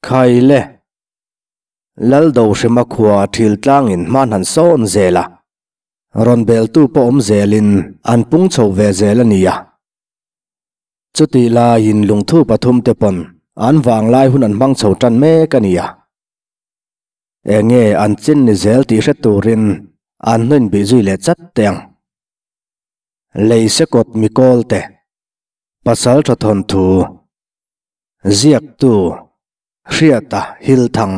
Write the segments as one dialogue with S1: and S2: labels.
S1: Khaile, Laldohrima khua thil tlangin hman han sawn zel a, rawn beltu pawh awm zelin an pung chho ve zel a nia. Chutih laiin lungthu pathumte pawn an vanglai hun an hmang chho tan mek a nia. Enge an chin ni zel tih hre turin an hnuin bih zui leh chat teh ang. Lei sekawt mikawlte, pasal tha thawnthu, ziaktu Hriata Hilthang,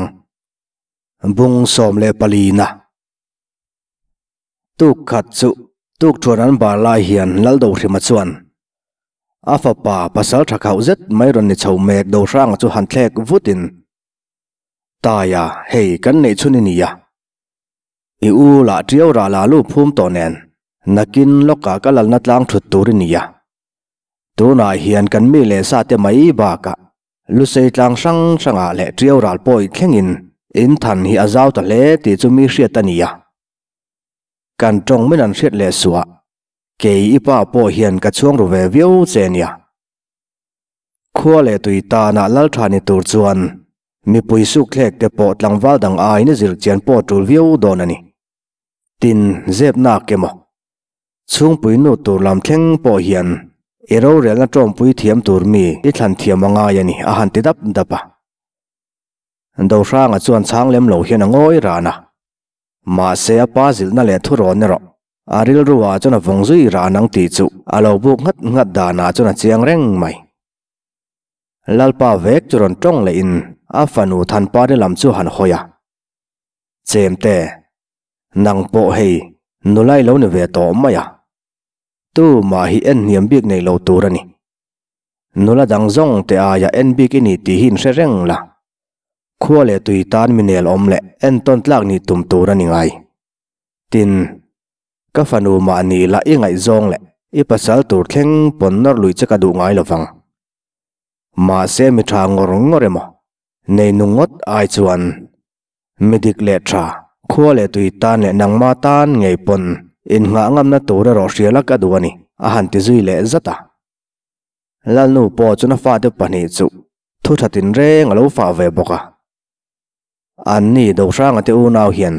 S1: bung 14 na. Tuk khat chu tuk thuan an bar lai hian Laldohrima chuan a fapa pasal tha khauh zet mai rawn ni chho mek Dohranga chu han thlek vutin, Taia, hei kan neih chhun i nia. I u lah tiau rah la lu phum tawh nen, nakin lawkah ka lalna tlang thut tur i nia. Tunah hian kan mi leh sa te mai bakah Lusei tlang hrang hrangah leh tiau ral pawi thlengin in than hi a zau ta hle tih chu mi hriat a ni a. Kan tawng min an hriat leh suah, kei i pa pawh hian ka chhuang ru ve viau che nia. Khua leh tui tanah lal tha ni tur chuan mipui sukthlek te pawh tlangval dang aiin i zir chian pawh tul viau dawn a ni. Tin, zep nak emaw? Chhungpui nu tur lam thleng pawh hian i rorelna tawngpui thiam tur mi i thlan thiam a ngai a ni, a han ti dap dap a. Dohranga chuan chhang lem lo hian a ngawi ran a. Mahse a pa zilhna leh thurawn erawh a rilru ah chuan a vawng zui ran ang tih chu a lo buk nghat nghat danah chuan a chiang reng mai. Lalpa vek chu rawn tawng leh in a fanu Thanpari lam chu han hawi a. Chemte, nang pawh hei nula i lo ni ve tawh mai a. Tu mah hi en hniam bik nei lo tur a ni. Nula dang zawng te aia en bik i ni tih hi inhre reng la. Khua leh tui tan mi nel awm leh entawn tlak nih tum tur a ni ngai. Tin, ka fanu mahni lah i ngaihzawng leh i pasal tur thleng pawn nawr lui che ka duh ngai lovang. Mahse mi tha ngawr ngawr emaw, nei nung ngawt ai chuan mi dik leh tha, khua leh tui tan leh nangma tan ngei pawn innghah ngamna tur erawh hria la ka duh a ni, a han ti zui leh zat a. Lalnu pawh chuan a fate pahnih chu thu tha tinreng a lo fah ve bawk a. Anni Dohranga te unau hian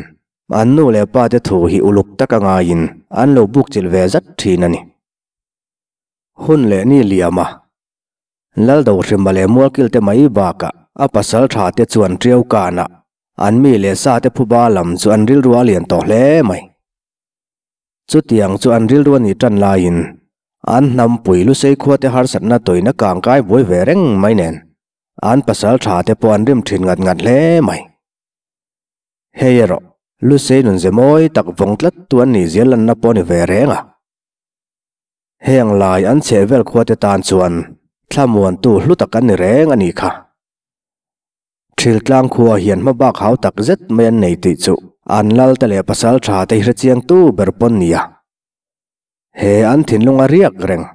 S1: an nu leh pa te thu hi uluk tak a ngaiin an lo buk chilh ve zat thin a ni. Hun leh ni liam a, Lal Dohrima leh Mualkil te mai bakah a pasal tha te chuan Tiau kanah an mi leh sa te phuba lam chu an rilru a lian tawh hle mai. Chutiang chu an rilru a nih tan laiin an hnampui Lusei khuate harsatna tawina kangkai buai ve reng mai nen an pasal tha te pawh an rim thin ngat ngat hle mai. Hei erawh Lusei nun ze mawi tak vawng tlat tu an nih zia lanna pawh a ni ve reng a. Heng lai an chhehvel khuate tan chuan thlamuantu hlu tak an ni reng a nih kha. Thiltlang khua hian hmabak hau tak zet mai an nei tih chu an lalte leh pasal tha te hi hrechiangtu ber pawn nia. He an thinlung a riak reng.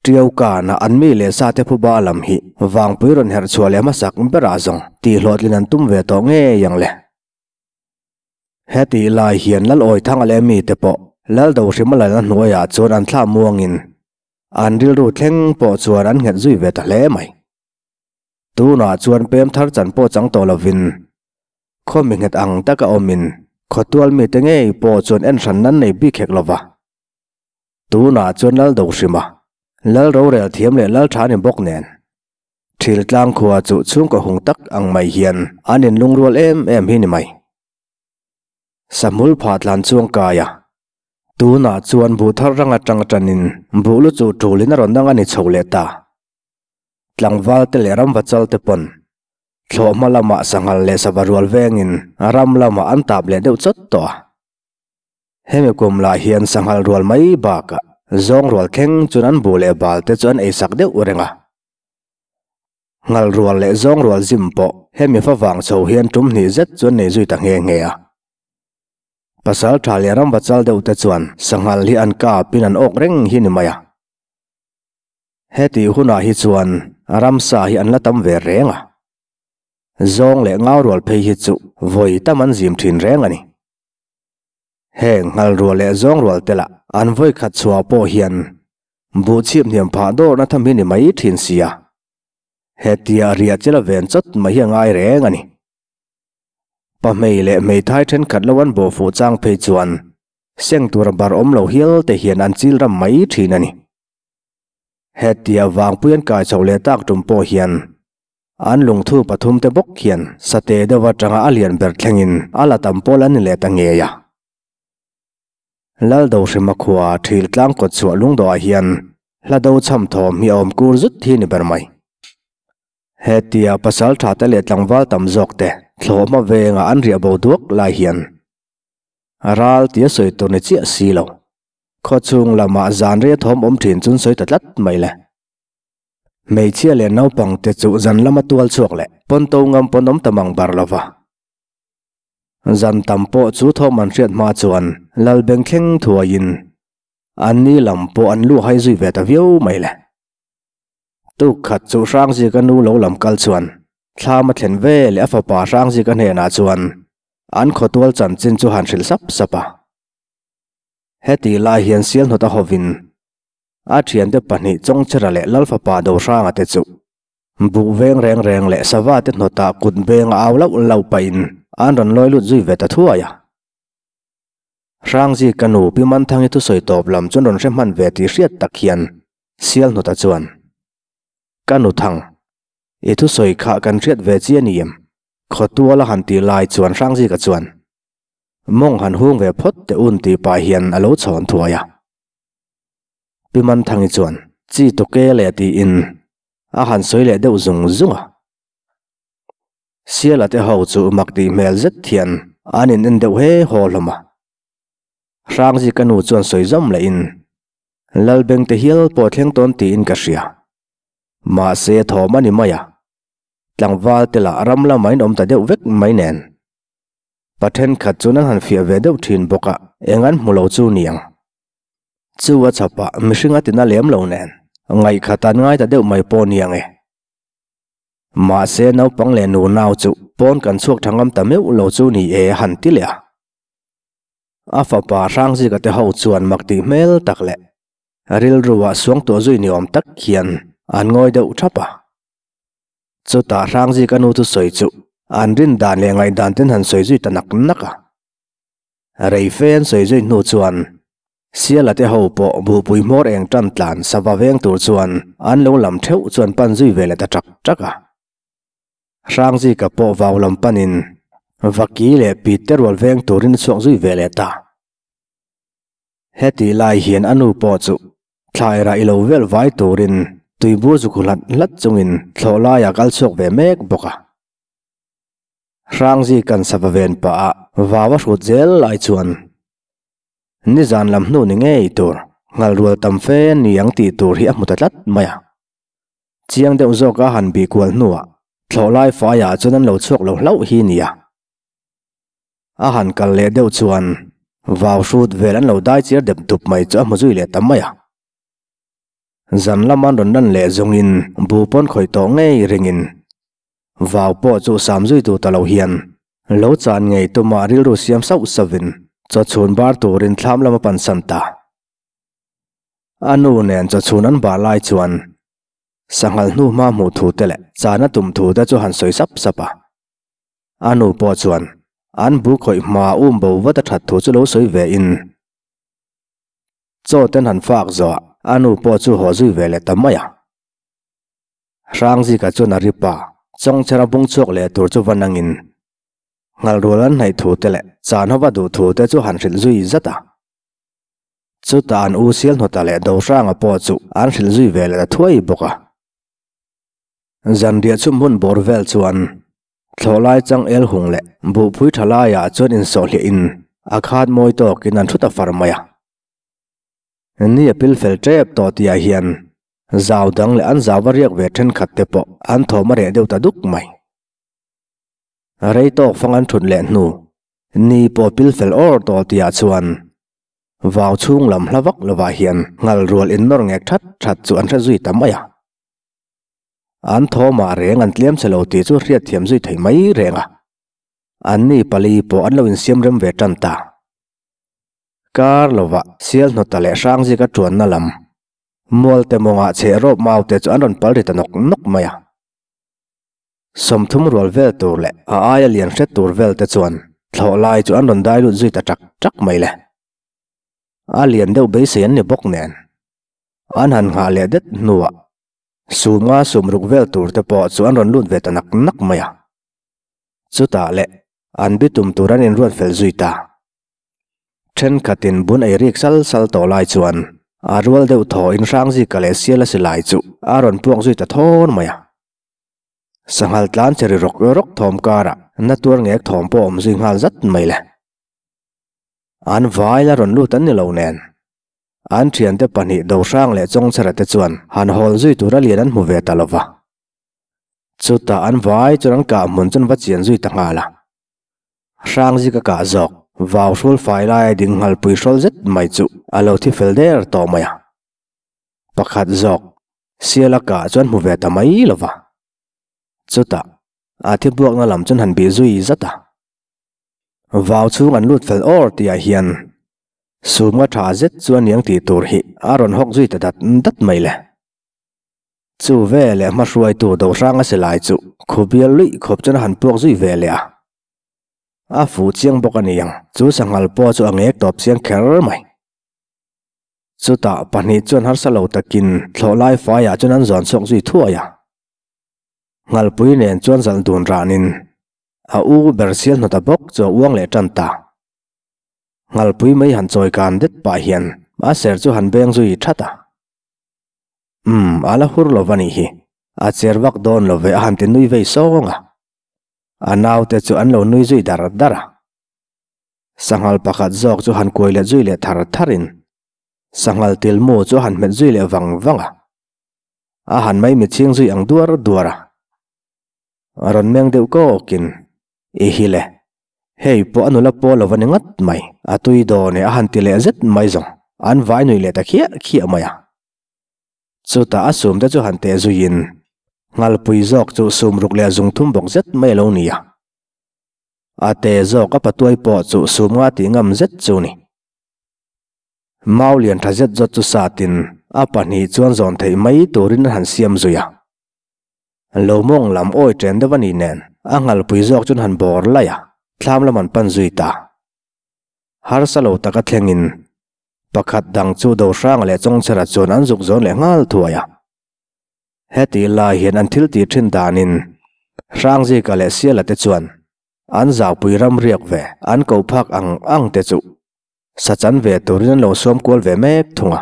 S1: Tiau kana an mi leh sa te phuba lam hi vangpui rawn herh chhuah leh hmasak berah zawng tih hlawhtlin an tum ve tawh ngei ang le. Hetih lai hian Lal Awithanga leh mi te pawh Lal Dohrima lalna hnuaiah chuan an thlah muangin an rilru thleng pawh chuan an nghet zui ve ta hle mai. Tunah chuan pem thar chan pawh chang tawh lovin khaw mi nghet ang taka awmin khawtual mite ngei pawh chuan en hran nan nei bik hek lova. Tunah chuan Lal Dohrima, Lal Rorel thiam leh Lal tha ni bawk nen Thiltlang khua chu chhungkaw hung tak ang mai hian an inlungrual em em hi ni mai. Sahmul pha tlan chuang kai a. Tunah chuan buh thar rang atang atanin buh lu chu tulin a rawn dang a ni chho leh ta. Tlangval te leh ramvachal te pawn thlawhhma lamah sanghal leh sava rual vengin ram lamah an tap leh deuh chawt tawh a. Hemi kum lah hian sanghal rual mai bakah zawng rual thleng chuan an buh leh bal te chu an ei sak deuh reng a. Nghal rual leh zawng rual zim pawh hemi fa vang chho hian tum hnih zet chu an nei zui ta nghe nghe a. Pasal tha leh ramvachal deuh te chuan sanghal hi an kapin an awk reng hi ni mai a. Hetih hunah hi chuan ramsa hi an la tam ve reng a. Zawng leh ngau rual phei hi chu vawi tam an zim thin reng a ni. Heng nghal rual leh zawng rual te lah an vawi khat chhuah pawh hian buh chhip hniam phah dawrna tham hi ni mai thin sia. Hetia riah chila ven chawt mai hi a ngai reng a ni. Pahmei leh hmeithai thenkhat lo an bawh fuh chang phei chuan seng tura bar awm lo hial te hian an chil ram mai thin a ni. Hetia vangpui an kai chhoh leh tak tum pawh hian an lungthu pathum te bawk hian sate deuh atanga a lian ber thlengin a la tam pawl an ni leh ta ngei a. Laldohrima khua thil tlang kawt chhuah lungdawhah hian hla do chham thawm hi a awm kur zut hi ni ber mai. Hetia pasal tha te leh tlangval tam zawk te thlawhhma venga an riah bo duak lai hian ral tia sawi tur ni chiah si lo. Khawchhung lamah zan rei a thawm awm thin chun sawi ta tlat mai le. Hmeichhia leh naupang te chu zan lama tual chhuak leh pawnto ngam pawn awm ta mang bar lo va. Zan tam pawh chu thawm an hriat hma chuan Lalbeng thleng thuaiin an ni lam pawh an luhai zui ve ta viau mai le. Tuk khat chu Hrangzika nu lo lam kal chuan thlam a thlen ve leh a fapa Hrangzika hnenah chuan an khawtual chanchin chu han hrilh sap sap a. Heti lai hian Sialhnawta hovin a thiante pahnih Chawngchera leh Lalfapa Dohranga te chu buh veng reng reng leh sava te hnawtah kut benga au lauh lauh pahin an rawn lawi lut zui ve ta thuai a. Hrangzi ka nu Pi Manthangi thusawi tawp lam chuan rawn hre hman ve tih hriat tak hian Sialhnawta chuan, Ka nu Thang, i thusawi kha kan hriat ve chi a ni em? Khawtuala han tih lai chuan Hrangzika chuan, Mawng han hung ve phawt teh un tih pah hian a lo chhawn thuai a. Pi Manthangi chuan chi tawke leh tiin a han sawi leh deuh zung zung a. Siala te ho chu mak tih hmel zet hian an in en deuh he haw hlawm a. Hrangzi ka nu chuan sawi zawm leh in Lalbeng te hial pawh thleng tawn tiin ka hria. Mahse thawm a ni mai a. Tlangval te lah ram lamah in awm ta deuh vek mai nen. Pa thenkhat chuan an han fiah ve deuh thin bawk a, eng an hmu lo chu niang. Chu a chhapah mihring a tina lem lo nen, ngaihkhat an ngai ta deuh mai pawh niang e. Mahse naupang leh nu nau chu pawn kan chhuak tha ngam ta meuh lo chu ni e han ti leh a. A fapa Hrangzika te ho chuan mak tih hmel tak leh rilruah suangtuah zui ni awm tak hian an ngawi deuh thap a. Chutah Hrangzika nu chu sawi chu an rin dan leh ngaihdan ten han sawi zui ta nak nak a. Rei fe an sawi zui hnu chuan Siala te ho pawh buhpui hmawr eng tan tlan sava veng tur chuan an lo lam theuh chuan pan zui ve leh ta chak chak a. Hrangzika pawh vau lam panin Vaki leh Pit te rual veng turin a chhuak zui ve leh ta. Heti lai hian a nu pawh chu thlairah i lo vel vai turin tuibur zu khu hlat hlat chungin thlawh laiah kal chhuak ve mek bawk a. Hrangzi kan sava ven pah a vau a hrut zel lai chuan nizan lam hnu ni ngei tur nghal rual tam fe ni ang tih tur hi a hmu ta tlat mai a. Chiang deuh zawka han bih kual hnuah thlawh lai faiah chuan an lo chhuak lo hlauh hi nia. A han kal leh deuh chuan vau hrut vel an lo dai chiar dep dup mai chu a hmu zui leh ta mai a. Zan lama rawn lan leh zawngin bu pawn khawih tawh ngei ringin vau pawh chu sam zui tu ta lo hian lo chan ngei tuma rilru siam sauh sauhin chawchhun bar turin thlam lama pan san ta. A nu nen chawchhun an bar lai chuan sanghal hnu hma hmuh thu te leh chan a tum thu te chu han sawi sap sap a. A nu pawh chuan an bu khawih hma um bo vat a that thu chu lo sawi ve in chaw ten han fak zawh a nu pawh chu haw zui ve leh ta mai a. Hrangzika chuan a ri pa Chawngchhera bung chhuak leh tur chu va nangin Nghalrual an hnaih thu te leh chan hova duh thu te chu han hrilh zui zat a. Chutah an u Sialhnawta leh Dohranga pawh chu an hrilh zui ve leh ta thuai bawk a. Zanriah chhum hun bawr vel chuan thlawhlai chang el hung leh buhpui tha laiah chuan insawhhliah in a khat mawi tawkin an thu ta far mai a. Ni a pil fel tep tawh tihah hian zau dang leh an zau va riak ve thenkhat te pawh an thawm a reh deuh ta duk mai. Rei tawk fang an thut leh hnu ni pawh pil fel awr tawh tihah chuan vau chhung lam hla vak lovah hian nghal rual innawr ngek that that chu an hre zui ta mai a. An thawmah reng an tlem che lo tih chu hriatthiam zui thei mai reng a. Anni pali pawh an lo insiam rem ve tan ta. Kar lovah sial hnawta leh hrangzika tuanna lam mualte mawngah chheh rawp maute chu an rawn pal ri ta nawk nawk mai a. 30 rual vel tur leh a aia lian hret tur vel te chuan thlawh lai chu an rawn dai lut zui ta chak chak mai le. A lian deuh beisei an ni bawk nen. An han nghah leh det hnuah sumnga sumruk vel tur te pawh chu an rawn lut ve ta nak nak mai a. Chutah leh an bitum tur an inruat fel zui ta. Thenkhatin bun ei rik sal sal tawh lai chuan a rual deuh thaw in hrangzika leh sial a si lai chu a rawn puak zui ta thawn mai a. Sanghal tlan che ri rawk rawk thawm karah na tuar ngek thawm pawh awm zui nghal zat mai le. An vai la rawn lut an ni lo nen. An thiante pahnih Dohrang leh Chawngchhara te chuan han hawl zui tura lian an hmu ve ta lova. Chutah an vai chuan an kah hmun chuan va chian zui ta nghal a. Hrangzi ka kah zawk, vau hrul fai laia ding nghalpui hrawl zet mai chu a lo thi fel der tawh mai a. Pakhat zawk, sial a kah chuan hmu ve ta mai lo va. Chutah, a thi buakna lam chuan han bih zui zat a. Vau chhung an lut fel awr tihah hian sumnga tha zet chuan niang tih tur hi a rawn hawk zui ta dat dat mai le. Chu ve leh hmahruaitu Dohranga silai chu khubial luih khawp chuan a han puak zui ve leh a. A fuh chiang bawk a ni ang, chu sanghal pawh chu a ngek tawp chiang kher mai. Chutah pahnih chuan harsa lo takin thlawhlai faiah chuan an zawn chhuak zui thuai a. Nghalpui nen chuan zalh dun ranin a u ber sial hnawta bawk chu a uang leh tan ta. Nghalpui mai han chawi kan det pah hian a ser chu han beng zui that a. Umm, a la hur lo va nih hi. A cher vak dawn lo ve a han ti nui vei sawng a. A naute chu an lo nui zui dar dar a. Sanghal pakhat zawk chu han kuai let zui leh thar tharin sanghal tilmu chu a han hmet zui leh vang vang a. A han mai mitchhing zui ang duar duar a. A rawn meng deuh kawkin, I hi le, hei pawh a nula pawl lo va ni ngat mai, a tui dawn e a han ti leh zet mai zawng, an vai nui leh ta khiah khiah mai a. Chutah a sum te chu han teh zuiin, nghalpui zawk chu sum ruk leh zung thum bawk zet mai a lo ni a. A te zawk a patuai pawh chu sum nga tih ngam zet chu ni. Mau lian tha zet zawt chu satin a pahnih chuan zawn theih mai turin an han siam zui a. Lo mawng lam awi chen deuh a ni nen a nghalpui zawk chuan han bawr laih a, thlam lam an pan zui ta. Harsa lo taka thlengin Pakhat dang chu Dohranga leh Chawngchhara chuan an zuk zawn leh nghal thuai a. Heti lai hian an thil tih thin danin Hrangzika leh Siala te chuan an zaupui ram riak ve an ko phak ang ang te chu sachan ve turin an lo sawm kual ve mek thung a.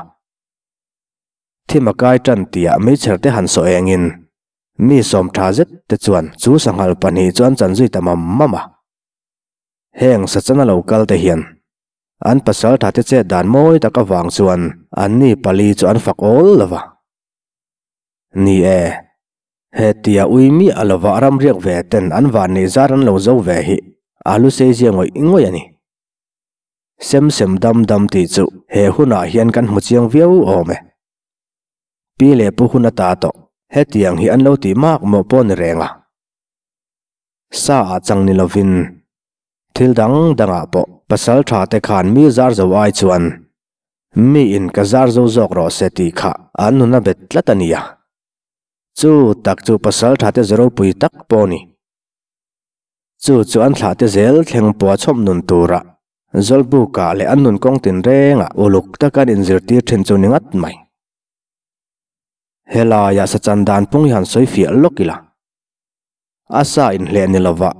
S1: Thim a kai tan tihah meichher te han saw engin mi sawm tha zet te chuan chu sanghal pahnih chu an chan zui ta mam mam a. Heng sachan a lo kal te hian An pasal tha te chet dan mawi tak avang chuan anni pali chu an fak awl lo va. Ni e, hetia ui miah lova ram riak ve ten an van neih zar an lo zo ve hi a lu sei zia ngawih ngawih a ni. Sem sem dam dam tih chu he hunah hian kan hmu chiang viau awm e. Pi leh pu hun ata tawh hetiang hi an lo tih mak mawh pawh ni reng a. Sa ah chang ni lovin Thil dang dangah pawh pasal tha te khan mi zar zo ai chuan mi in ka zar zo zawk rawh se tih kha an nun a bet tlat a nia. Chu tak chu pasal tha te ze ropui tak pawh a ni. Chu chu an thlah te zel thleng pawh a chhawm nun tura Zawlbukah leh an nun kawng tinrengah uluk taka an inzirtir thin chu ni ngat mai. Helaiah sachan dan pung hi han sawi fiah lawk ila. A sa inhleh ni lova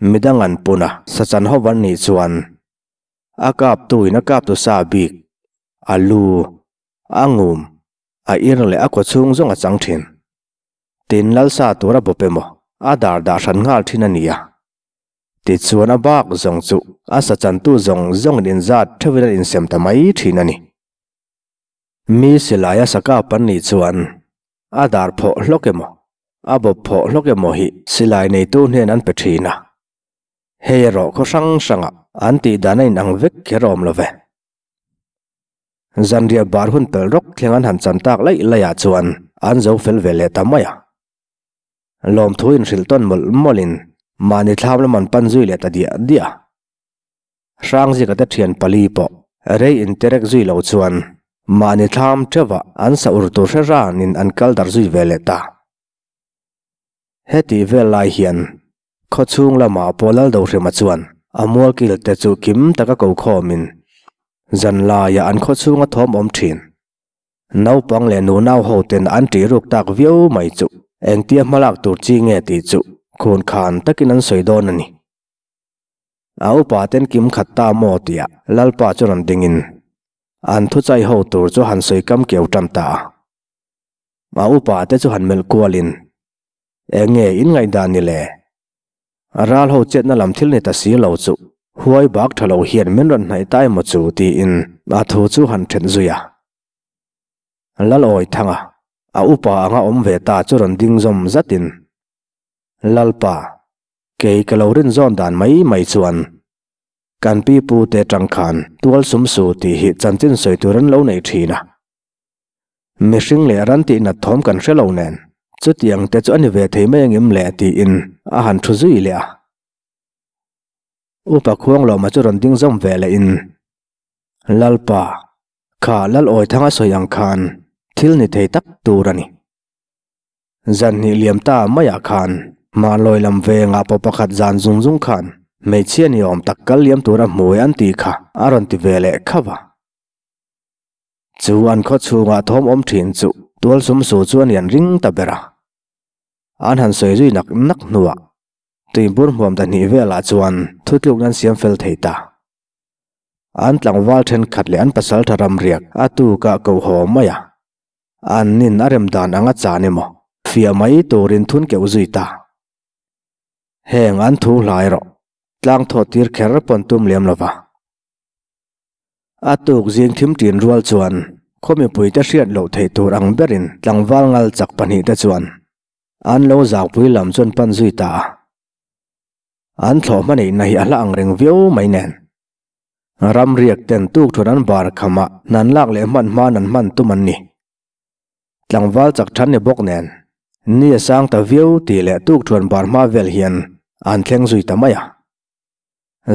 S1: Midang an pun a, sachan ho van nih chuan a kaptu in a kaptu sa bik, a lu, a ngum, a ir leh a kaw chhung zawng a chang thin. Tin lal sa tur a bawp emaw a dar dah hran nghal thin a ni a. Tichuan a bak zawng chu a sachantu zawng zawng in inzat theuhin an insem ta mai thin a ni. Mi silai a sa kap an nih chuan a dar phawh hlawk emaw, a bawp phawh hlawk emaw hi silai neitu hnen an pe thin a. Hei erawh khaw hrang hrangah an tih dan a inang vek kher awm lo ve. Zanriah bar hun pel rawk thleng an han chan tak laih laihah chuan an zo fel ve leh ta mai a. Lawmthu inhrilh tawn mawlh mawlhin mahni thlam lam an pan zui leh ta diah diah a. Hrangzika te thian pali pawh rei interek zui lo chuan mahni thlam theuhah an sa ur tur hre ranin an kal darh zui ve leh ta. Heti vel lai hian khawchhung lamah pawh Laldohrima chuan a mualkil te chu kim taka ko khawmin zan laiah an khawchhunga thawm awm thin. Naupang leh nunau ho ten an ṭih ruk tak viau mai chu engtia hmalak tur chi nge tih chu khun khan takin an sawi dawn a ni. A upa ten kim khat ta maw tia Lalpa chu rawn dingin an thuchai ho tur chu han sawi kam keu tan ta a. A upa te chu han melh kualin eng nge in ngaihdan ni le? Ral ho chetna lam thil ni ta si lo chu huai bak tha lo hian min rawn hnaih ta emaw chu tiin a thu chu han then zui a. Lalawi thanga a upa anga awm ve ta chu rawn ding zawm zatin Lalpa kei ka lo rin zawn dan mai mai chuan kan pi pu te tang khan tual sum su tih hi chanchin sawi tur an lo nei thin a. Mihring leh ran tih nat thawm kan hre lo nen, chutiang te chu a ni ve thei mai angem le tiin a han thu zui leh a. Upa Khuanglawma chu rawn ding zawm ve leh in, Lalpa, kha Lalawi Thanga sawi ang khan thil ni thei tak tur a ni. Zan hnih liam ta maiah khan Hmanlawi lam vengah paw pakhat zan zung zung khan hmeichhia ni awm tak kal liam tura hmui an tih kha a rawn ti ve leh khauh a. Chu an khaw chhungah thawm awm thin chu tual sum su chu a nian ring ta ber a. An han sawi zui nak nak hnuah tuibur hmuam ta hnih velah chuan thutluk nan siam fel thei ta. An tlangval thenkhat leh an pasal tha ram riak a tukah ko haw mai a. An nin a rem dan anga chan emaw fiah mai turin thun keuh zui ta. Heng an thu hlai rawh tlang thawh tir kher pawn tum lem lova. A tuk zing thim ṭin rual chuan khaw mipuite hriat loh theih tur ang berin tlangval ngal chak pahnihte chuan an lo zaupui lam chuan pan zui ta a. An thlawh hmaneihna hi a hla ang reng viau mai nen. Ram riak ten tuk thun an bar khamah hnan lak leh hman hman an hman tum an ni. Tlangval chak ṭhan ni bawk nen ni a sang ta viau tih leh tuk thuan bar hma vel hian an thleng zui ta mai a.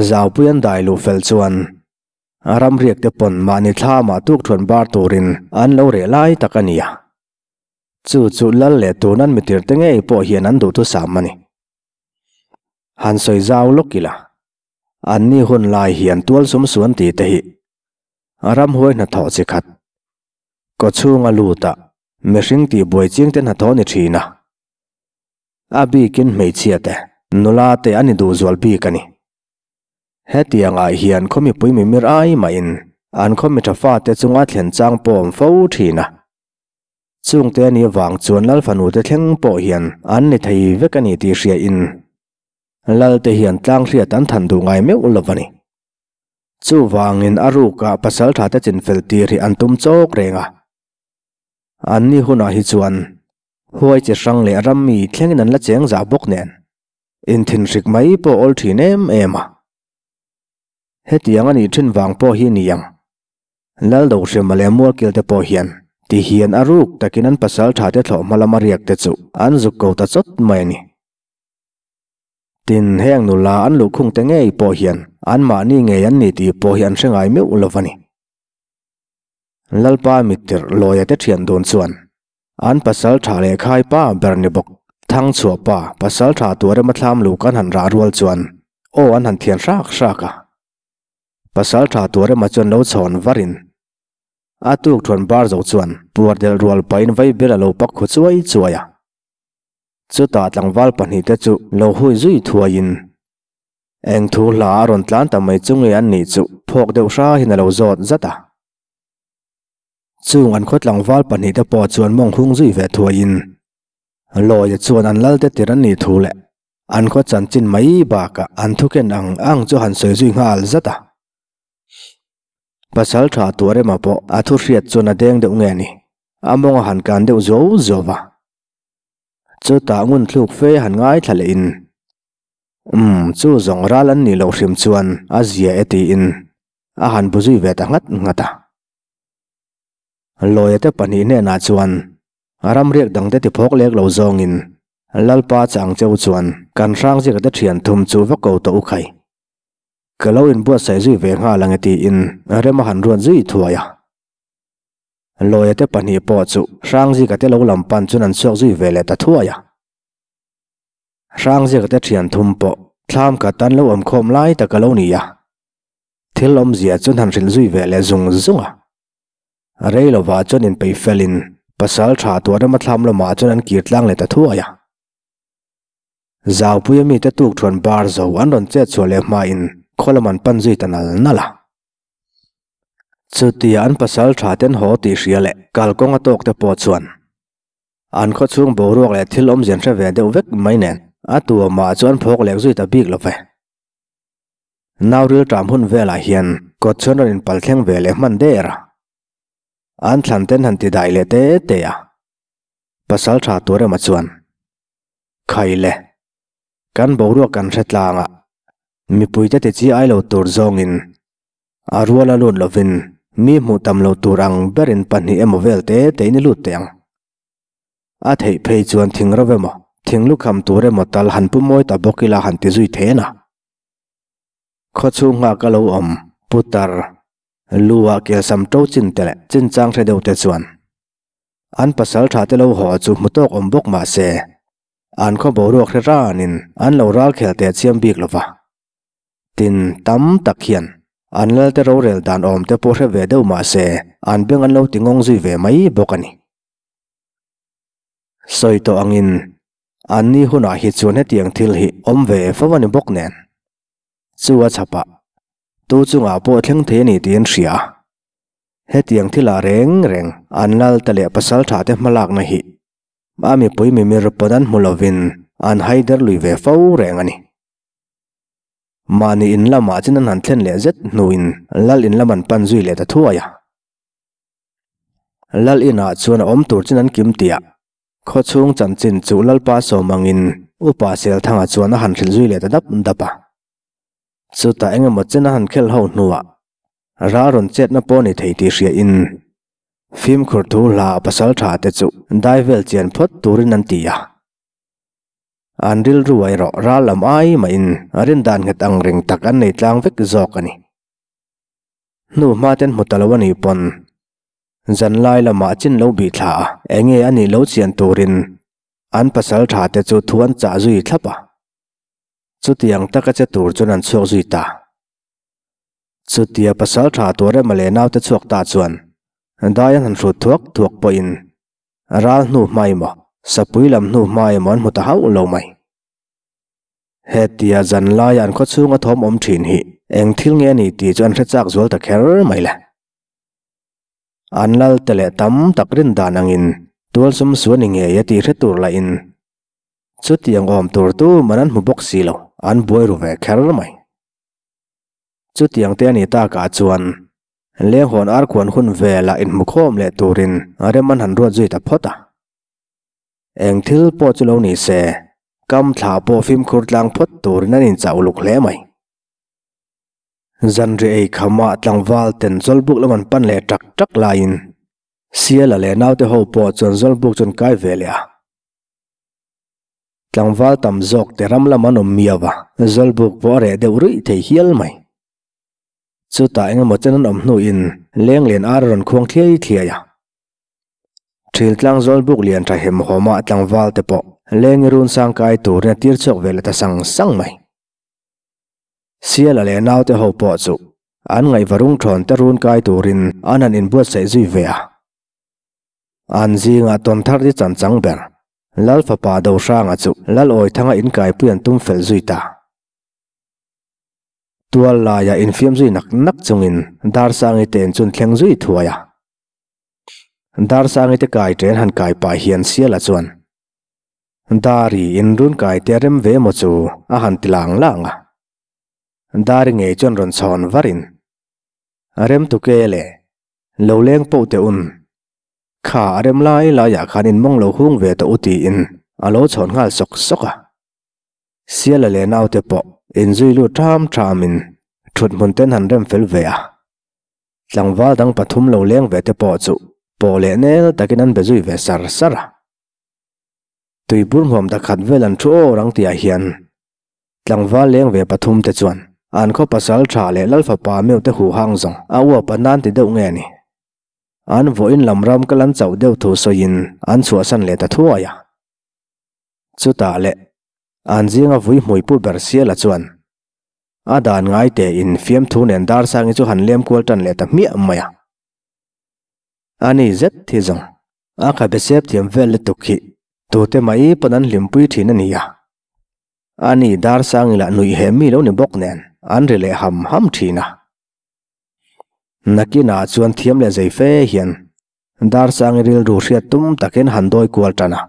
S1: Zaupui an dai luh fel chuan ram riak te pawn mahni thlamah tukthuan bar turin an lo reh lai tak a ni a. Chu chu lal leh tun an mitir te ngei pawh hian an duhthusam a ni. Han sawi zau lawk ila, anni hun lai hian tual sum suan tih te hi ramhuai hnathawh chi khat, kawchhunga luta mihring tihbuai ching te hnathawh ni thin a. A bikin hmeichhia te, nula te an i duh zual bik a ni. Hetiangah hian khaw mipui mimir ai mahin an khaw mi tha fate chunga thlen chang pawh awm fo thin a. Chungte a nih avang chuan Lal fanu te thleng pawh hian an ni thei vek a ni tih hriain Lal te hian tlang hriat an than duh ngai meuh lo a ni. Chuvangin a rukah pasal tha te chinfel tir hi an tum chawk reng a. Anni hunah hi chuan huai chi hrang leh ram mi thlengin an la cheng zah bawk nen inthinhrik mai pawh awl thin em em a. Hetiang a nih thin vang pawh hi ni ang. Laldohrema leh Mualkil te pawh hian ti hian a ruk takin an pasal tha te thlawh hma lama riak te chu an zuk ko ta chawt mai a ni. Tin, heng nula an luhkhung te ngei pawh hian anmahni ngei an ni tih pawh hi an hre ngai meuh lo a ni. Lalpa mittirh lawia te thian dun chuan an pasal tha leh khai pa ber ni bawk. Thang chhuah pa pasal tha tur ema thlam lu kan han rah rual chuan aw an han thian hrak hrak a. Pasal tha tur ema chuan lo chhawn varin a tuk thuan bar zo chuan puar delh rual pahin vai ber a lo pak khu chuai chuai a. Chutah tlangval pahnihte chu lo hui zui thuaiin Eng thu hla a rawn tlan ta mai chu nge an nih chu phawk deuh hrahin a lo zawt zat a. Chung an khaw tlangval pahnihte pawh chuan mawng hung zui ve thuaiin Lawia chuan an lalte tir an nih thu leh an khaw chanchin mai bakah an thuken ang ang chu han sawi zui nghal zat a. Pasal tha tuar emaw pawh a thu hriat chuan a deng deuh nge ni, a mawng a han kan deuh zuau zuau va. Chutah ngun thluk fe han ngaithla lehin Umm, chu zawng ral an nih loh hrim chuan a zia e tiin a han bu zui ve ta nghat nghat a. Lawia te pahnih hnenah chuan ram riak dangte ti phawk lek lo zawngin Lalpa chang cheu chuan kan hrang zika te thian thum chu va ko tawh u khai. Ka lo inbuatsaih zui ve nghal ang e tiin rem a han ruat zui thuai a. Lawia te pahnih pawh chu hrang zika te lo lam pan chuan an chhuak zui ve leh ta thuai a. Hrangziaka te thian thum pawh thlam khat an lo awm khawm lai tak a lo ni a. Thil awmzia chuan han hrilh zui ve leh zung zung a. Rei lovah chuan inpeih felin pasal tha tuah rama thlam lamah chuan an kir tlang leh ta thuai a. Zaupuia mite tuk thuan bar zo an rawn chet chhuah leh hmain khaw lam an pan zui ta nal nal a. Chutia an pasal tha ten haw tih hria leh kalkawng a tawk te pawh chuan an khaw chhung boruak leh thil awmzian hre ve deuh vek mai nen a tuamah chuan phawk lek zui ta bik lo ve. Nauril ṭam hun velah hian kawt chuan rawn inpal thleng ve leh hman der a. An thlan ten han ti dai leh te te a. Pasal ṭha tur emaw chuan, Khai le, kan boruak kan hre tlang a, mipuite ti chi ai lo tur zawngin a rual a lut lovin mi hmuh tam lo tur ang berin pahnih emaw vel te tein i lut teh ang. A theih phei chuan thing ro emaw, thing lukham tur emaw tal han pu mawi ta bawk ila han ti zui then a. Khaw chhung nghak a lo awm, putar, lu ah kelsam to chin te leh chinchang hre deuh te chuan an pasal tha te lo haw chu hmu tawk awm bawk mah se, an khaw boruak hre ranin an lo ral khel teh chiam bik lo va. Tin, tam tak hian an lalte rorel dan awm te pawh hre ve deuh mah se, an beng an lo ti ngawng zui ve mai bawk a ni. Sawi tawh angin, anni hunah hi chuan hetiang thil hi awm ve fo a ni bawk nen. Chu a chhapah, tu chungah pawh thleng thei a ni tih an hria a. Hetiang thilah reng reng an lalte leh pasaltha te hmalakna hi a mipui mimir pawn an hmu lovin an haider lui ve fo reng a ni. Mahni in lamah chin an han thlen leh zet hnuin lal in lam an pan zui leh ta thuai a. Lal inah chuan a awm tur chin an kim tih ah khawchhung chanchin chu Lalpa sawm angin Upa Selthanga chuan a han hrilh zui leh ta dap dap a. Chutah eng emaw chen a han khelh ho hnuah ral rawn chetna pawh ni thei tih hria in fimkhur thu hla pasal tha te chu dai vel chian phawt turin an ti a. An rilru erawh ral lam ai mahin rindan nghet ang reng tak an nei tlang vek zawk a ni. Hnu hma ten hmu ta lo a nih pawn zan lai lamah chin lo bih thla a, enge a nih lo chian turin an pasal tha te chu thu an chah zui thlap a. Chutiang taka che tur chuan an chhuak zui ta. Chutia pasal tha tur emaw leh naute chhuak ta chuan dai an han hrut thuak thuak pawhin ral hnu hma emaw sapui lam hnu hma emaw an hmu ta hauh lo mai. Hetia zan laia an khawchhunga thawm awm thin hi eng thil nge a ni tih chu an hre chak zual ta kher mai le. An lal te leh tam tak rin dan angin tual sum su a ni ngei a tih hre tur lahin chutiang awm tur tu man an hmu bawk si lo, an buai ru ve kher mai. Chutiang te a ni takah chuan lenghawn arkhuan hun velah inhmukhawm leh turin rem an han ruat zui ta phawt a. Eng thil pawh chu lo ni se, kam thla pawh fimkhur tlang phawt turin an inchah uluk hle mai. Zanriah ei khamah tlangval ten Zawlbuk lam an pan leh tak tak laiin Siala leh naute ho pawh chuan Zawlbuk chu an kai ve leh a. Tlangval tam zawk te ram lam an awm miau a, Zawlbuk pawh a reh deuh ruih thei hial mai. Chutah engemaw chen an awm hnuin Lenglian ar a rawn khuang thliai thliai a. Thiltlang Zawlbuk lian tha hem hawmah tlangval te pawh lengi run sang kai turin a tir chhuak ve leh ta sang sang mai. Siala leh naute ho pawh chu an ngaihva rung thawn te run kai turin an han inbuatsaih zui ve a. An zingah tawn thar ti chan chang ber Lal fapa Dohranga chu Lal Awithanga inkaipui an tum fel zui ta. Tual laia infiam zui nak nak chungin Darsangi te'n chun thleng zui thuai a. Darsangi te kai ṭen han kai pah hian Siala chuan, Dari in run kai te rem ve maw chu a han ti lang lang a. Dari ngei chuan rawn chhawn varin, Rem tu ke le, lo leng poh teh un. Kha a rem lai laiah khan in mawng lo hung ve tawh u tiin a lo chhawn nghal sawk sawk a. Siala leh naute pawh inzui lut ṭham ṭhamin ṭhut hmun ten han rem fel ve a. Tlangval dang pathum lo leng ve te pawh chu pawh leh nel takin an be zui ve sar sar a. Tuibur hmuam dakhat vel an thu awr ang tihah hian tlangval leng ve pathum te chuan an khaw pasal tha leh lal fapa meuh te huhang zawng a uap a nan ti deuh nge ni. An vawiin lam ram kal an chauh deuh thu sawiin an chhuahsan leh ta thuai a. Chutah leh. An zinga vui hmui pu ber Siala chuan a dan ngai tein fiamthu nen Darsangi chu han lem kual tan leh ta hmiah mai a. A ni zet hi zawng a khabe sep thiam vel lutuk hi tute mai pawn an hlimpui thin a ni a. A ni Darsangi lah nuih he mi lo ni bawk nen an ri leh ham ham thin a. Nakinah chuan thiam leh zei fe hian Darsangi rilru hriat tum takin han dawi kual tan a.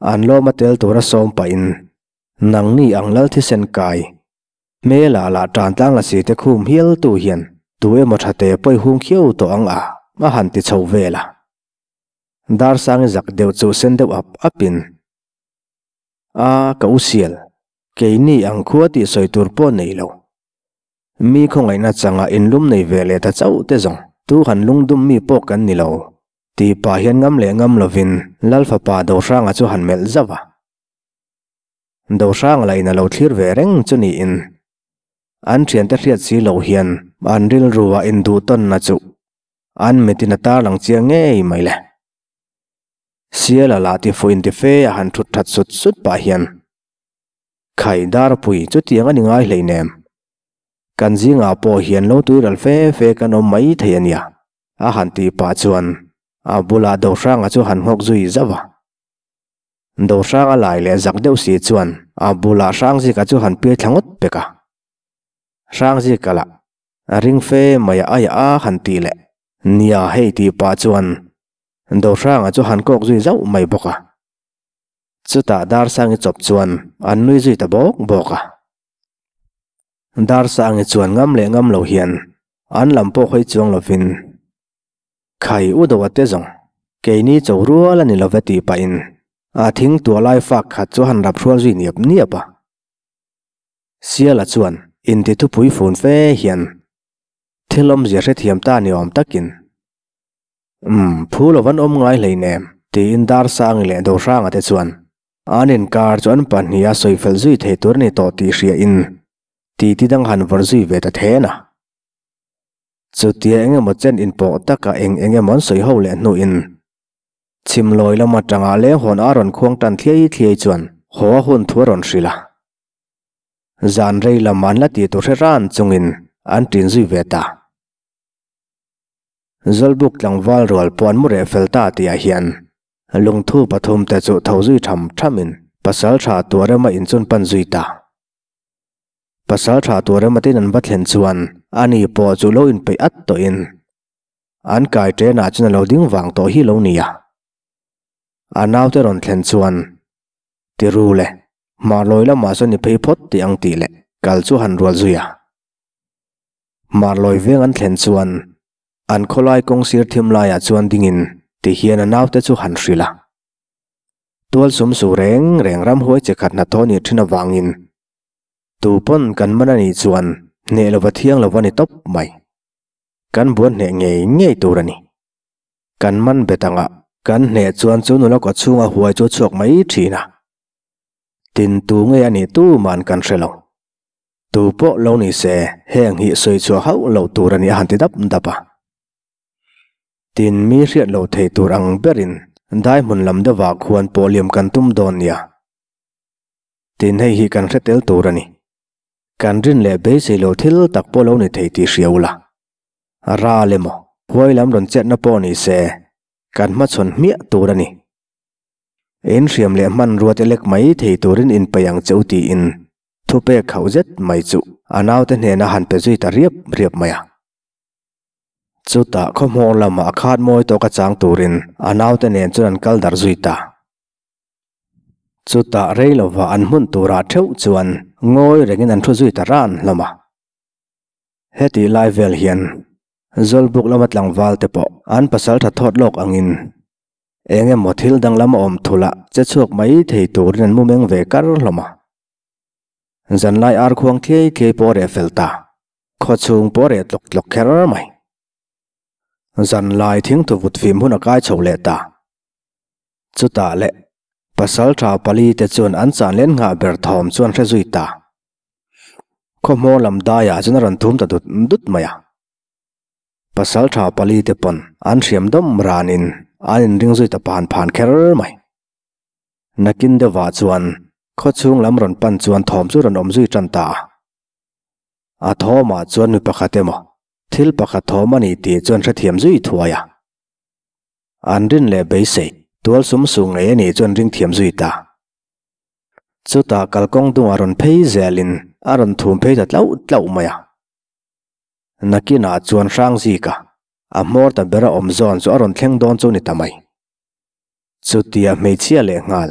S1: An lawm a tel tura sawm pahin nangni ang lal thisen kai hmel ah lah tan tlang la si te khum hial tu hian tu emaw tha te pawi hung khiau tawh ang a a han ti chho vel a. Darsangi zak deuh chu sen deuh ap ap in a ka u sial keini ang khua tih sawi tur pawh nei lo. Mi khawngaihna changa inlum nei ve leh ta chauh te zawng tu han lungdum mi pawh kan ni lo tih pah hian ngam leh ngam lovin Lal fapa Dohranga chu han melh zauh a. Dohranga lah in a lo thlir ve reng chu niin an thiante hriat si loh hian an rilru ah induh tawnna chu an mitin a tarlang chiang ngei mai le. Siala lah ti fuh inti fe a han thut that sut sut pah hian Khai Darpui chutiang a ni ngai hleinem. Kan zingah pawh hian lo tuiral fe fe kan awm mai thei a nia, a han tih pah chuan a bulah Dohranga chu han nghawk zui zauh a. Dohranga lai leh zak deuh si chuan a bulah Hrangzika chu han piai thla ngawt pek a. Hrangzika lah a ring fe mai a aiah a han tih leh nia hei tih pah chuan Dohranga chu han kawk zui zauh mai bawk a. Chutah Darsangi chawp chuan an nui zui ta bawk bawk a. Darsangi chuan ngam leh ngam lo hian an lam pawh hawi chuang lovin, Khai u do a te zawng, keini cho rual a ni love tih pahin a thing tuah lai fak khat chu a han rap hrual zui niap niap a. Siala chuan inti thupui fun fe hian thil awmzia hrethiam ta ni awm takin, Umm, phu lo van awm ngai hleinem, tiin Darsangi leh Dohranga te chuan an inkar chu an pahnih a sawi fel zui thei tur a ni tawh tih hria in titi dang han vawrh zui ve ta then a. Chutia eng emaw chen inpawh taka eng eng emaw an sawi ho leh hnuin chhimlawi lam atanga lenghawn a rawn khuang tan thliai thliai chuan haw a hun thu a rawn hrilh a. Zan rei lam an la ti tur hre ran chungin an ṭin zui ve ta. Zawlbuk tlangval rual pawh an mu reh fel ta tih ah hian lungthu pathum te chu tho zui tham tham in pasal tha tuarema in chun pan zui ta. Pasal tha tuarema tin an va thlen chuan ani pawh chu lo inpeih at tawh in an kai ṭen ah chuan a lo ding vang tawh hi lo nia. A naute rawn thlen chuan ti ru le hmarlawi lamah chuan i phei phawt tih ang tih leh kal chu han rual zui a. Marlawi veng an thlen chuan an khawlai kawng sir thim laiah chuan dingin ti hian a naute chu han hrilh a. Tual sum su reng reng ramhuai che khat hnathawh nih thin avangin tu pawn kan man a nih chuan hneh lova thiang lova ni tawp mai. Kan buan hneh ngei ngei tur a ni. Kan man bet anga kan hneh chuan chu nula kaw chhunga huai chu a chhuak mai thin a. Tin tu ngei a nih tuman kan hre lo. Tu pawh lo ni se, heng hi sawi chhuah hauh loh tur a ni a han ti dap dap a. Tin, mi hriat lo thei tur ang berin dai hmun lam deuhah khuan pawh liam kan tum dawn nia. Tin, hei hi kan hre tel tur a ni. Kan rin leh beisei lo thil tak pawh lo ni thei tih hria ula. Ral emaw, huai lam rawn chetna pawh ni se, kan hmachhawn hmiah tur a ni. Inhriam leh hmanrua te lek mai thei turin inpeih ang che u tiin Thupek khauh zet mai chu a naute hnena han pe zui ta riap riap mai a. Chutah khawhmawng lamah a khat mawi tawk a chang turin a naute nen chuan an kal darh zui ta. Chutah rei lova an hmun turah theuh chuan ngawi rengin an thu zui ta ran hlawm a. Hetih lai vel hian Zawlbuk lama tlangval te pawh an pasal tha thawt lawk angin eng emaw thil danglam a awm thulh a che chhuak mai thei turin an mu meng ve kar hlawm a. Zanlai ar khuang thliai thliai pawh a reh fel ta. Khawchhung pawh a reh tlawk tlawk kher mai. Zanlai thingthu vut fim hun a kai chho leh ta. Chutah leh pasal tha pali te chuan an chan len nghah ber thawm chuan hre zui ta. Khawhmawr lam daiah chuan a rawn thum ta dut dut mai a. Pasal tha pali te pawn an hriam dawm ranin an inring zui ta phan phan kher mai. Nakin deuhah chuan. Khawchhung lam rawn pan chuan thawm chu rawn awm zui tan ta a. A thawmah chuan mi pakhat emaw thil pakhat thawm a ni tih chuan hrethiam zui thuai a. An rin leh beisei tual sum su ngei a nih chuan ring thiam zui ta. Chutah kalkawng dungah rawn phei zelin a rawn thum phei ta tlauh tlauh mai a. Nakinah chuan Hrangzika a hmawr ta ber a awm zawn chu a rawn thleng dawn chu ni ta mai. Chutia hmeichhia leh nghal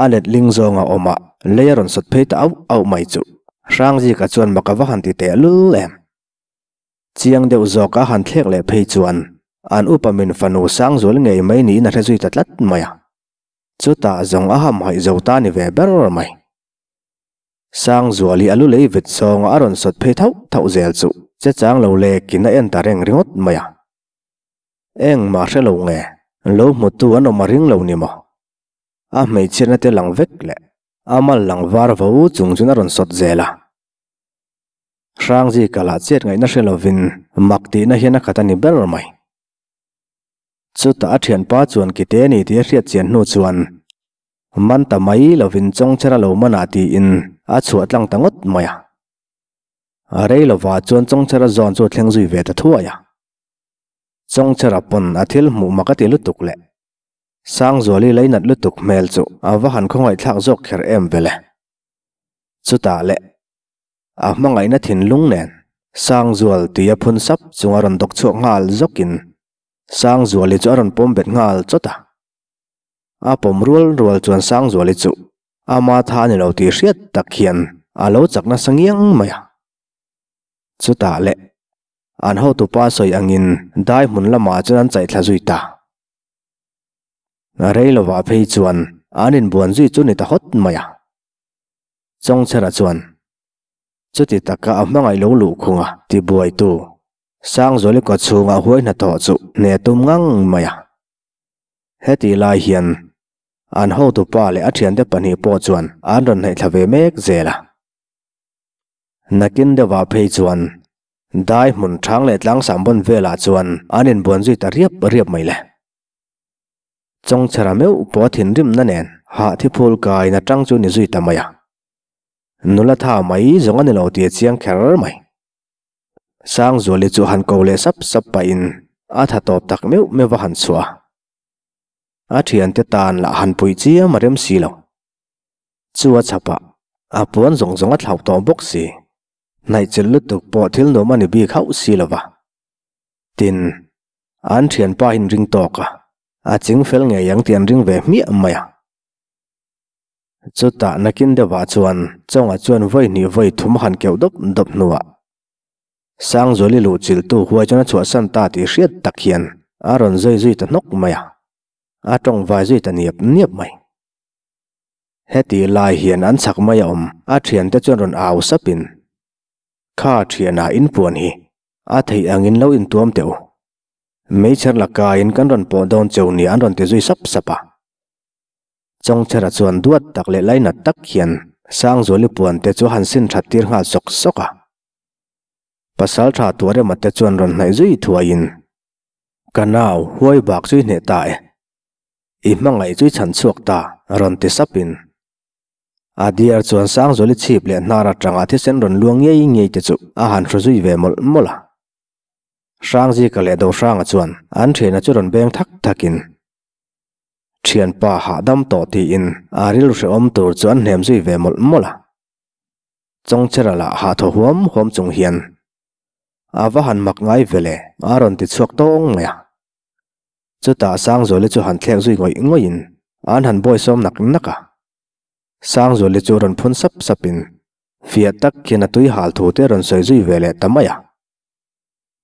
S1: a letling zawnga awm a lei a rawn sawt phei ta auh auh mai chu Hrangzika chuan mak a va han ti teh lul em. Chiang deuh zawk a han thlek leh phei chuan an upa min fanu Sangzual ngei mai niin a hre zui ta tlat mai a. Chutah zawng a hamhaih zo ta ni ve ber mai. Sangzuali a lu lei vet zawnga a rawn sawt phei thauh thauh zel chu che chang lo lekin a en ta reng ringawt mai a. Engmah hre lo nge, lo hmutu an awm a ring lo ni maw? A hmeichhiatna te lang vek leh a mal lang var vo chung chuan a rawn sawt zel a. Hrangzika lah chet ngaihna hre lovin mak tihna hian a khat a ni ber mai. Chutah a thianpa chuan kite ni tih a hriat chian hnu chuan man ta mai lovin chawngchera lo manah tiin a chhuah tlang ta ngawt mai a. A rei lovah chuan chawngchera zawn chu a thleng zui ve ta thuai a. Chawngchera pawn a thil hmuh mak a ti lutuk leh Sangzuali leinat lutuk hmel chu a va han khawngaihthlak zawk kher em vele. Chutah leh A hmangaihna thinlung nen Sangzual tui a phun sap chung a rawn dawk chhuak nghal zawkin Sangzuali chu a rawn pawm bet nghal chawt a. A pawm rual rual chuan Sangzuali chu ama tha a ni lo tih hriat tak hian a lo chak nasa ngiang mai a. Chutah leh an hotupa sawi angin dai hmun lamah chuan an chaihthla zui ta. Rei lovah phei chuan an inbuan zui chu ni ta hawt mai a. Chawngchhera chuan, Chuti taka a hmangaih lo luh khunga tibuaitu Sangzuali kawchhunga huai hnathawh chu hne tum ngang mai a. Heti lai hian an hotupa leh a thiante pahnih pawh chuan an rawn hnaih thla ve mek zel a. Nakin deuhah phei chuan dai hmun thang leh tlangsam bawn velah chuan an inbuan zui ta riap riap mai le. Chawngchhera meuh pawh a thinrimna nen hah thiphul kaiin a tang chu ni zui ta mai a. Nula tha mai zawng a ni lo tih a chiang kher mai. Sangzuali chu han ko leh sap sap pahin a tha tawp tak meuh meuh va han chhuah a. A thiante tan lah han puih chiam a rem si lo. Chu a chhapah a puan zawng zawng a thlauh tawh bawk si. Hnaihchilh lutuk pawh thil nuam a ni bik hauh si lo va. Tin, An thianpa in ring tawk a, a ching fel ngei ang tih an ring ve hmiah mai a. Chutah nakin deuhah chuan Chawnga chuan vawi hnih vawi thum a han keuh dawp dawp hnuah Sangzuali luh chilhtu huai chuan a chhuahsan ta tih hriat tak hian a rawn zui zui ta hnawk mai a, a tawng vai zui ta niap niap mai. Heti lai hian an chak mai a awm, a thiante chuan rawn au sapin, Kha thianah in puan hi A theih angin lo intuam teh u. Meichher lakaiin kan rawn pawh dawn cheu nia an rawn ti zui sap sap a. Chawngchhera chuan duat tak leh lainat tak hian Sangzuali puan te chu a han sin that tir nghal sawk sawk a. Pasal tha Tuarema te chuan rawn hnaih zui thuaiin, Ka nau, huai bak chu i hneh ta e. I hmangaih chu i chhan chhuak ta, rawn ti sapin. A diar chuan Sangzuali chhip leh hnar atanga thisen rawn luang ngei ngei te chu a han hru zui ve mawlh mawlh a. Hrangzika leh Dohranga chuan an thiana chu rawn beng thak thakin, Thianpa hahdam tawh tiin a rilru hrehawm tur chu an hnem zui ve mawlh mawlh a. Chawngchera lah hahthaw huam huam chung hian a va han mak ngai ve le a rawn ti chhuak tawng mai a. Chutah Sangzuali chu han thlek zui ngawih ngawihin an han bawisawm nak nak a. Sangzuali chu rawn phun sap sapin fiah tak hian a tui hal thu te rawn sawi zui ve leh ta mai a.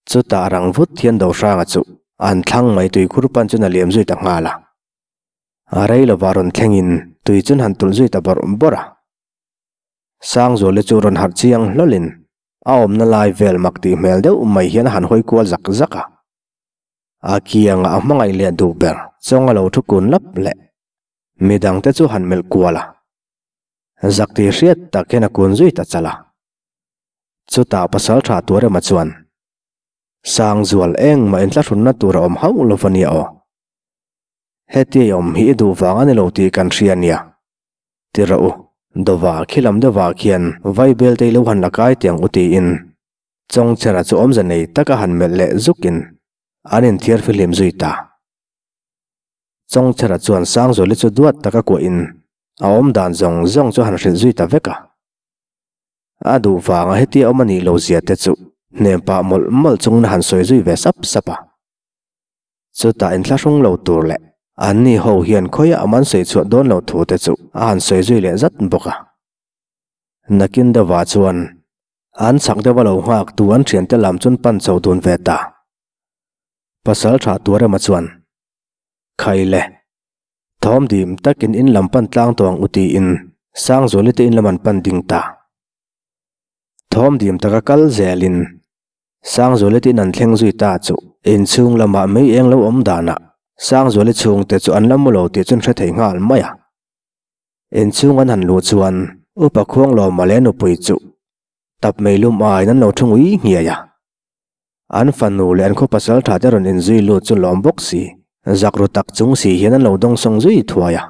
S1: Chutah rang vut hian Dohranga chu an thlang mai tui khur pan chuan a liam zui ta nghal a. A rei lova rawn thlengin tui chuan han tulh zui ta bawrh bawrh a. Sangzuali chu rawn harh chiang hlawlin a awmna lai vel mak tih hmel deuh mai hian a han hawi kual zak zak a. A kiangah a hmangaih leh duh ber chawng a lo thu kun lap leh. Midangte chu han melh kual a. Zak tih hriat tak hian a kun zui ta chal a. Chutah pasal tha tur emaw chuan Sangzual engmah inthlahrunna tur a awm hauh lo va nia aw. Hetia i awm hi i duh vang a ni lo tih kan hria nia. Ti rawh u. Dawva khilam deuhah khian Vaibel te i lo han la kai tiang u tiin Chawngchhera chu awmze nei taka han melh leh zukin an inthiar fihlim zui ta. Chawngchhera chuan Sangzuali chu duat taka kuahin a awm dan zawng zawng chu han hrilh zui ta vek a. A duh vanga hetia awm a nih lo zia te chu hnem pah mawlh mawlh chungin a han sawi zui ve sap sap a. Chutah inthlahrung lo tur leh anni ho hian khawiah a man sawi chhuah dawn lo thu te chu a han sawi zui leh zat bawk a. Nakin deuhah chuan an chhak deuh a lo nghak tu an thiante lam chun pan chho dun ve ta. Pasal tha tur emaw chuan, Khai le, thawm dim takin in lam pan tlang tawh ang u tiin Sangzuali te in lam an pan ding ta. Thawm dim taka kal zelin Sangzuali te in an thleng zui ta chu inchhung lamah mei eng lo awm danah Sangzuali chhungte chu an la mu lo tih chu an hre thei nghal mai a. Inchhung an han luh chuan Upa Khuanglawma leh nupui chu tap mei lum aiin an lo thu ngui nghiai a. An fanu leh an khaw pasal tha te rawn inzui lut chu lawm bawk si, zak ru tak chung si hian an lo dawngsawng zui thuai a.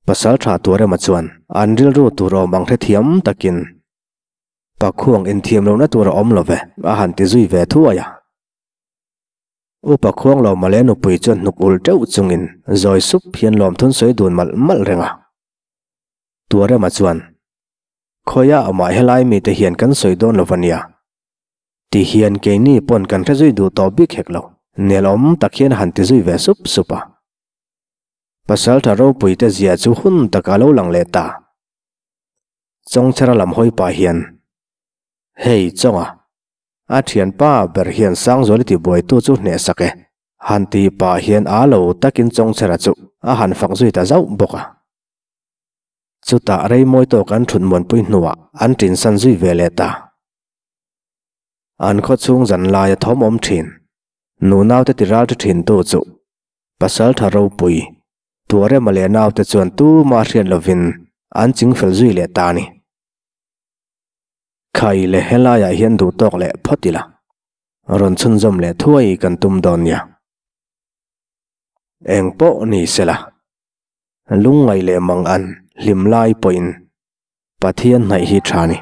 S1: Pasal tha tur emaw chuan an rilru tur awm ang hrethiam takin Pakhuang inthiam lohna tur a awm lo ve, a han ti zui ve thuai a. Upa Khuanglawma leh nupui chuan hnuk ulh teuh chungin zawi sup hian lawmthun sawi dun malh malh reng a. Tuarema chuan Khawiah amah helai mite hian kan sawi dawn lo va nia. Ti hian keini pawn kan hre zui duh tawh bik hek lo. Nelawm tak hian a han ti zui ve sup sup a. Pasaltha ropui te zia chu hun takah a lo lang leh ta. Chawngchhara lam hawi pah hian, Hei Chawnga, a thianpa ber hian Sangzuali tibuaitu chu hnehsak e. Han ti pah hian a lo takin Chawngchhara chu a han fak zui ta zauh bawk a. Chutah rei mawi tawk an thut muanpui hnuah an tinsan zui ve leh ta. An khaw chhung zan laia thawm awm thin, nunaute ti ral ṭha thintu chu Pasalṭha ropui, Tuarema leh naute chuan tuma hriat lovin an chingfel zui leh ta a ni. Khai leh helaiah hian duh tawk leh phawt ila, rawn chhunzawm leh thuai kan tum dawn nia. Eng pawh ni sela. Lungngaih leh mang an hlim lai pawhin Pathian hnaih hi tha ni.